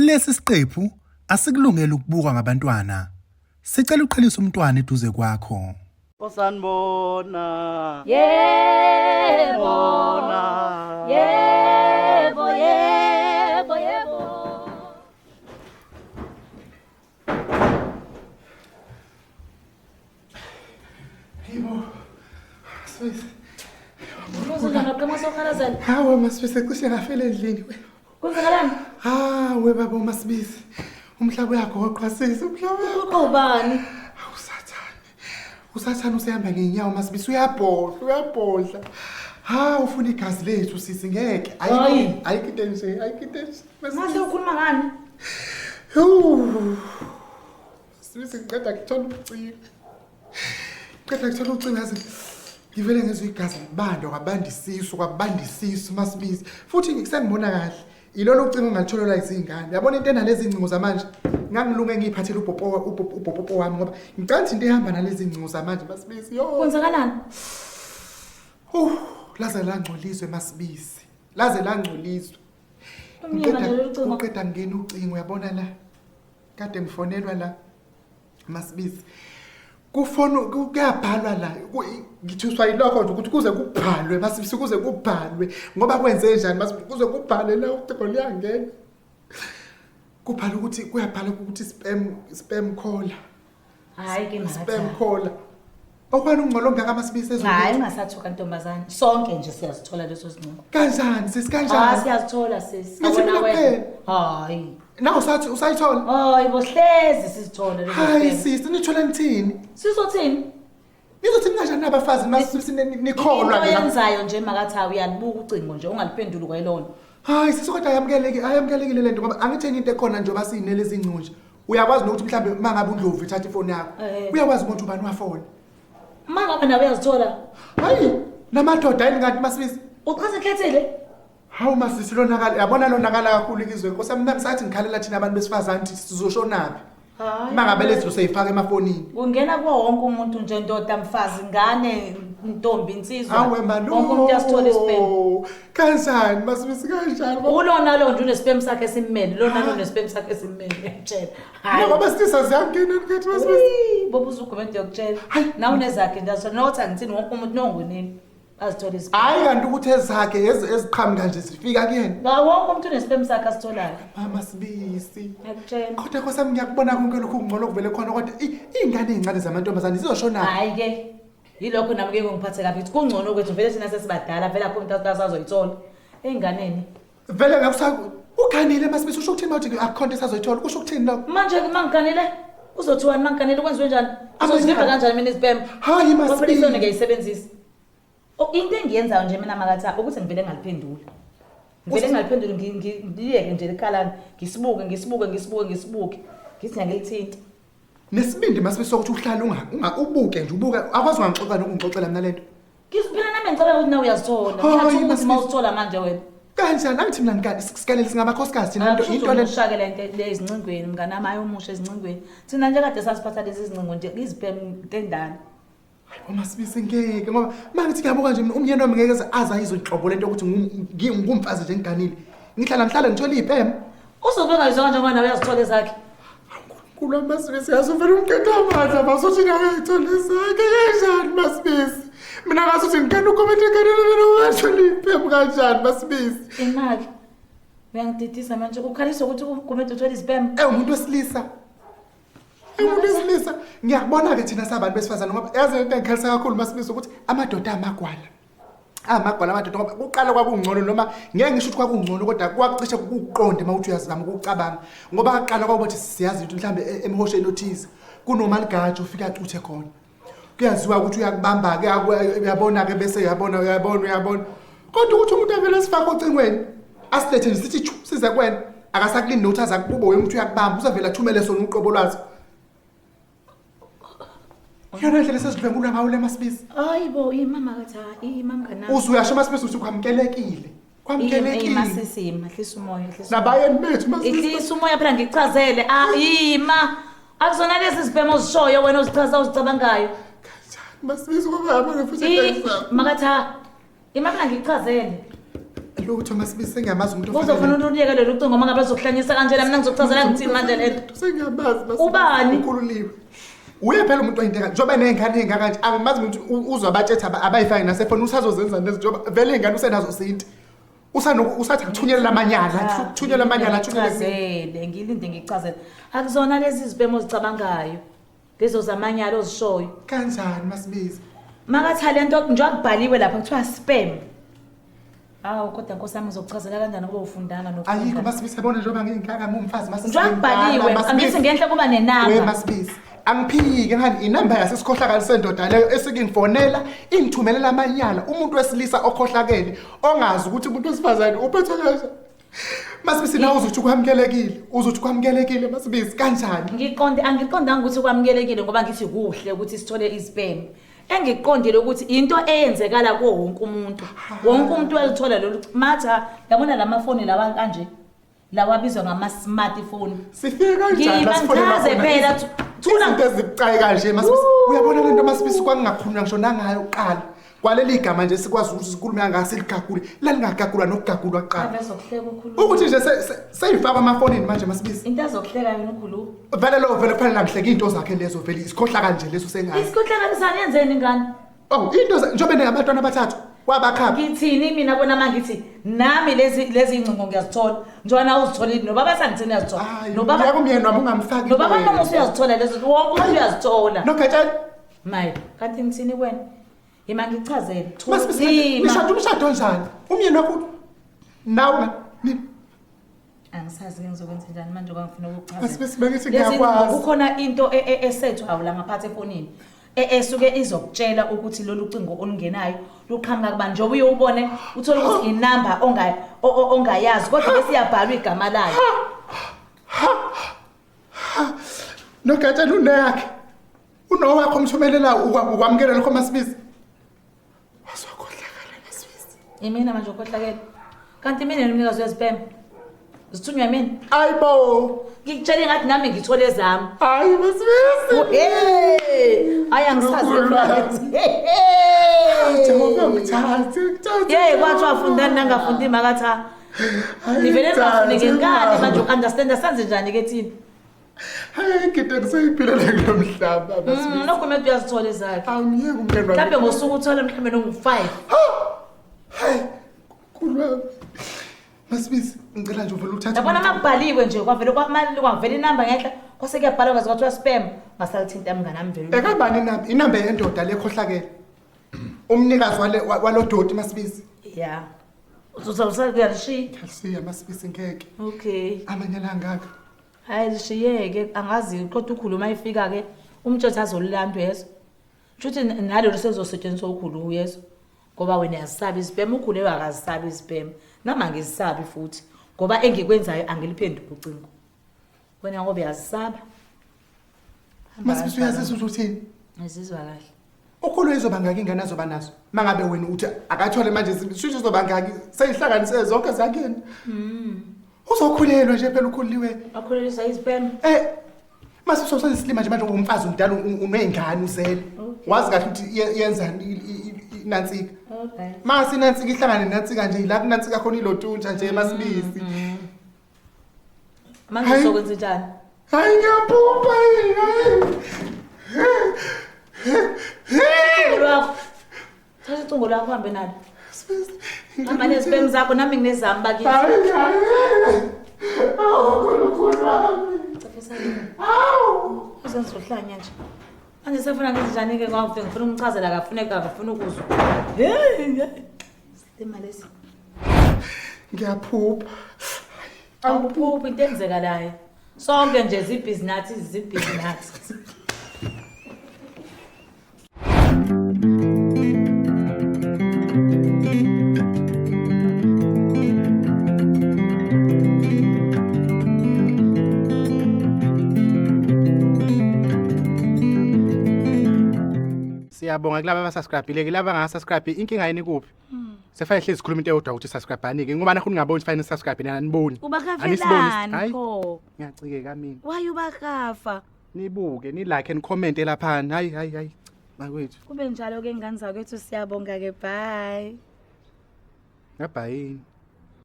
Lesi siqephu asikulungele ukubukwa ngabantwana. Sicela uqhelise umntwana eduze kwakho. Osanibona. Yebo. Bona. Yebo, yebo, yebo. Yebo. Sibisi. Uzodla ngaqema sokhalazela. Hawe Masibisi cishe ngafela endlini we. Kwenzakalani? Hawe baba uMasibisi. Umhlaba uyagoqwa sisi, umhlaba uyagoqwa. Ubani? Hawu Sathane. USathane usehamba ngeenyawo Masibisi uyabhodla, uyabhodla. Ha ufuna igazi lethu sisi ngeke. Hayi. Ayikho ayikho into enje, ayikho into enje. Mase ukhuluma ngani? Yuu. Sibisi ngiqeda kuthola ucingo. Ngiqeda kuthola ucingo yazi ngivele ngezwe igazi libanda kwabanda isisu kwabanda isisu masibisi futhi ngisengibona kahle ilolo ucingo ongalitholelwa izingane yabona into enalezi ngcingo zamanje ngangilunge ngiyiphathele ubhopo ubhopopo wami ngoba ngicela ukuthi into ehamba nalezi ngcingo zamanje masibisi yo Kwenzakalani? Laze langcoliswe masibisi laze langcoliswe. Umyeka nje lolu cingo. Uqeda ngena ucingo uyabona la. Kade ngifonelwa la. Masibisi. Kufona kuyabhalwa la. Ngithuswa yilokho nje ukuthi kuze kubhalwe masibisi kuze kubhalwe ngoba kwenze njani masibisi kuze kubhalwe la ucingo luyangena. Kubhala ukuthi kuyabhala ukuthi spam spam caller. Hayi ke Spam mhatha. caller. Okwani ungcolo ongaka masibisi Hayi ezweni. ungasathuka ntombazane. Sonke nje siyazithola leso sinqumo. Kanjani sisi Ah kanjani? siyazithola sisi. Ngithi Awona mina wena. kuphela. Hayi. Nawe usathi usayithola? Hayi bo hlezi sizithola lezo. Hayi sipemu. sisi nithola nithini? Sizothini? Nizothi ninganjani nabafazi masisi nikholwa Into nina. yenzayo nje makatha uyalibuka ucingo nje ungaliphenduli kwayilona. Hayi sisi kodwa ayamukeleki ayamukelekile lento ngoba angithi enye into ekhona njengoba sinele izincingo nje. Uyakwazi nokuthi mhlambe mangabe uNdlovu ethatha ifoni yakho. Eh. Uyakwazi ukuthi ubani wafona. Uma ngabe nawe uyazithola, Hayi namadoda yini kanti masibisi. uchaze ikhethile. Hawu masisi lonakala yabona lonakala kakhulu izwe. Nkosi yami mina ngisathi ngikhalela thina abantu besifazane ukuthi sizoshonaphi. Hayi. Mangabe lezi zinto seyifaka emafonini. Kungena kuwo wonke umuntu nje ndoda mfazi ngane ntombi insizwa. Hawe Wonke umuntu uyasithola isipemu. malume. Kanjani masibisi kanjani? Ulona lo nje unesipemu sakhe esimmele, lona lo nesipemu sakhe esimmele ngiyakutshela. Hayi. Ngoba sitisa ziyangena ngithi masibisi. Wee, Boba uzugumede ngiyakutshela. Hayi. Nawe unezakhe nje azithola nokuthi angithini wonke umuntu nongonini azithola isipemu. Hayi kanti ukuthi ezakhe eziqhamuka nje zifika kuyena. Nga wonke umuntu unesipemu sakhe asitholayo. Mama Sibisi. Ngiyakutshela. Kodwa Nkosi yami ngiyakubona konke lokhu kungcono okuvele khona kodwa iy'ngane ey'ncane zamantombazane zizoshona. Hayi ke. Yilokho nami ke ngiphathe kabi ukuthi kungcono kwethu vele thina sesibadala vele akho umuntu asazoyithola. Ey'nganeni. Vele ngakusa uganile Masibisi usho ukuthini mawuthi akukho nto esazoyithola kusho ukuthini lokho? Manje ke mangiganile uzothiwani mangiganile kwenziwe njani? Uzozivimba Amanyala. kanjani mina izibhemu? Hayi Ngoba phela ifoni Masibisi. ngiyayisebenzisa. Oh, into engiyenzayo nje mina makatha ukuthi ngivele ngaliphendula. Ngivele ngaliphendula ngiyeke nje likhalana, ngisibuke ngisibuke ngisibuke ngisibuke. Ngithi ngiyalithinta. Nesibindi Masibisi sokuthi uhlale unga unga ubuke nje ubuke akwazi ungangixoxa nokungixoxela mina lento. Ngiziphela nami ngicabanga ukuthi nawe uyazithola. Hayi, Ngiyathuka ukuthi Masibisi. mawuzithola manje wena. Kanjani angithi mina ngikani sikalele singamakhosikazi thina into into le Ushake le nto le ezincingweni mngani wami ayomusha ezincingweni. Thina nje kade sasiphatha lezi zincingo nje izibhemu into endala. Masibisi ngeke ngoba mangithi ngiyabuka nje mina umyeni wami ngeke aze ayizonhlobo lento ukuthi ngumfazi nje ngiganile. Ngihlala ngihlala ngithola iy'peme. Uzobe ungayizwa kanje ngoba nawe uyazithola ezakhe. Nkulunkulu Masibisi yazi uvele ungiqeda amandla masuthi ngakayitholi zakhe kanjani Masibisi. Mina ngasuthi ngikana ukhomenta ngikanele noma iy'pemu kanjani Masibisi. Imali. Uyangididisa manje ukhalisa ukuthi ugumede uthola izibhemu. Eh umuntu wesilisa. Umuntu wesilisa ngiyakubona-ke thina sabantu besifazane ngoba yazi into engikhalisa kakhulu Masibisi ukuthi amadoda amagwala. Amagwala amadoda ngoba kuqala kwakungcono noma ngeke ngisho ukuthi kwakungcono kodwa kwakucishe kukuqonde uma uthi uyazama ukucabanga ngoba kuqala kwakuthi siyazi ukuthi mhlambe emhosheni othize kunomaligaji ofika acuthe khona. Kuyaziwa ukuthi uyakubamba-ke uyabona-ke bese uyabona uyabona uyabona kodwa ukuthi umuntu avele asifake ocingweni asilethe nje sithi chu size kuwena akasakulindi nokuthi aze akububo wena ukuthi uyakubamba uzavele athumele sona uqobo lwazo yona ndlela esezidlwengulwa ngawo le Masibisi. Hayi bo, imama kathi ima mngani wami. Uze uyasho Masibisi ukuthi kwamkelekile kwamkelekile Masisi ima, hlisa umoya, hlisa. umoya. Nabayeni bethu Masibisi. Ihlisa umoya phela ngikuchazele. Ah, ima. Akuzona lezi zibhemo ozishoyo wena ozichaza ozicabangayo. Masibisi ngoba yabona futhi Makatha. Ima phela ngikuchazele. Lutho Masibisi, sengiyamazi umuntu Uzofuna uluyeke lolu cingo uma ngabe ezokuhlanyisa kanjena, mina ngizokuchazela ngithini manje le nto? Sengiyamazi Masibisi. Ubani? Ukhululiwe. Uye phela umuntu oyinteka njengoba ney'ngane ey'ngaka nje, angimazi ukuthi uzwa abatshethi abayifaki nasefoni, usazozenza lezi njengoba vele iy'ngane usenazo sinti. Usathi akuthunyelele amanyala, athunyelele amanyala, athunyelele. Ngichazele, ngilinde ngichazele. Akuzona lezi zibhemo ozicabangayo. Lezo zamanyala ozishoyo. Kanjani Masibisi? Makatha lento njengoba kubhaliwe lapha kuthiwa spam. Hawu kodwa Nkosi yami ngizokuchazela kanjani ngoba ufundanga nokufunda. Ayikho Masibisi, yabona njengoba ngingaka ngumfazi Masibisi. Njengoba kubhaliwe, angithi ngenhla kuba We nenamba. Masibisi, angiphiki ngani inamba yasesikhohlakali sendoda leyo esike ngifonela ingithumelela amanyala, umuntu wesilisa okhohlakele ongazi ukuthi umuntu wesifazane uphethwe kanjani. Masibisi, nawe uzothi kwamukelekile, uzothi kwamukelekile Masibisi, kanjani? Ngiqonde angiqondanga ukuthi kwamukelekile ngoba ngithi kuhle ukuthi sithole ispam. Engiqondile ukuthi into eyenzekala kuwo wonke umuntu. Wonke umuntu uyalithola lolu matha, yabona lamafoni lawa kanje. Lawa abizwa ngama smartphone. Sifike kanjani la sifonela Ngibangaze khona? phela thula. Izinto ezibucayi kanje Masibisi. Uyabona lento Masibisi, kwangingakhulunywa ngisho nangayo kuqala. Kwaleli gama nje sikwazi ukuthi sikhulume kangaka siligagule, lalingagagulwa nokugagulwa kuqala. Ave zokuhleka ukhuluma. Ukuthi nje seyifakwa amafonini manje Masibisi. Into azokuhleka yona ukhuluma. Vele lo vele kufanele angihleke into zakhe lezo, vele isikhohlakala nje leso sengazi. Isikhohlakalisana yenzeni ingane? Oh, into njengoba enabantwana abathathu wabakhapha. Ngithini mina kona mangithi nami lezi ingcingo ngiyazithola. Njengoba nawe uzitholile nobaba sangithini uyazithola. Hayi, Nobaba yeka umyeni wami ungamfaki. Nobaba kuwena. noma usuyazithola lezo, wonke umuntu uyazithola. Nogatsheni. Maye, kanti ngithini kuwena? Yima ngichazele. Masibisi, Yima. nishada umshado onjani? Umyeni wakho nawe ni Angisazi ke ngizokwenza njani manje ngoba ngifuna ukukuchazela. Masibisi, bengithi Lezi ngiyakwazi. Kukhona into esethwayo la ngaphathi efonini. Esuke izokutshela ukuthi lolu cingo olungenayo luqhamuka kubani, njengoba uye ubone uthole ukuthi inamba ongayazi kodwa bese iyabhalwa igama layo. Nogatsheni uneyakhe. Unowakho umthumelela ukwamukela lokho Masibisi. Waswakhohlakala Masibisi. Imina manje ukhohlakele. Kanti mina nomnikazi wezipembe. Zithunywa mina. Ayibo. Ngikutshele ngathi nami ngithole ezami. Hayi Masibisi. Hey, hayi angisazi. Nkulunkulu. Jehova ngithathe, ngithathe. Yey, kwathiwa fundani nangafundi makatha. Hayi, Nivele ningafuni ngithathe, ngenkani manje mama. ukunderstand senze njani ke thina? Hayi ngide ngisayiphilela kulo mhlaba Masibisi. Nokho umuntu uyazithola ezakhe. Awumyeki umngane wami. Mhlambe ngosuku uthola mhlambe nongu-5. Hayi, Nkulunkulu wami. Masibisi, ngicela nje uvele uthathe. Yabona makubhaliwe nje kwavele kwavela inamba ngenhla, kwase kuyabhalwa kwaze kwathiwa spam, ngasalithinta mngane wami vele. Ekabani inamba? Inamba yendoda lekhohlakele. Umnikazi walo doti Masibisi. Yeah. Uzosalishiya. Ngiyalishiya Masibisi ngeke. Okay. Amanyala angaka. Hayi lishiyeke, angazi kodwa ukhuluma ifika ke umtshetho azolilanda uyezwa. Shuthi nalelo sezosetshenziswa ukhulu uyezwa. Ngoba wena uyazisaba izibhemu, ukhulu akazisabi izibhemu. Nami angizisabi futhi ngoba engikwenzayo angiliphenduli ucingo. Wena ngoba uyazisaba. Hamba Masibisi kanjalo. uyazizwa ukuthi uthini? Ngizizwa kahle. Ukhulu izoba ngaki ingane azoba nazo? Mangabe wena uthi akathole manje sisho izoba ngaki seyihlanganise zonke zakini. Uzokhulelwa nje phela ukhuliwe. Wakhuleliswa izibhemu? Masibisi useyisilima nje manje umfazi umdala unezingane uzele. Okay. Wazi kahle ukuthi yenzani inansika. Okay. Mase inansika ihlangane nenansika nje la kunansika khona ilotunja nje Masibisi. Manje Hayi. uzokwenza njani? Hayi ngiyaphupha yini? Ucingo lwakho. Thatha ucingo lwakho uhambe nalo. Hamba nezibhemu zakho nami nginezami bakithi. Hayi hayi. Awu Nkulunkulu wami. Awu. Uzenza uhlanya nje. Manje sefuna ngenze njani ke ngoba ngifuna umchazela akafuneka akafuna ukuzwa. Hey hey. Silima lesi. Ngiyaphupha. Awuphuphi into enzekalayo. Sonke nje zibhizi nathi zibhizi nathi. Siyabonga kulaba abasubscribe-ile, kulaba abangasubscribe, inkinga yini kuphi? Sefane hlezi sikhuluma into eyodwa ukuthi subscribe-ani ke ngoba nakho ningaboni fanele subscribe nina aniboni. Ubakafelani Hayi. pho? Ngiyacikeka mina. Why ubakafa? Nibuke, ni like and comment lapha. Hayi hayi hayi. Bakwethu. Kube njalo ke ngane zakwethu, siyabonga ke, bye. Ngabhayini.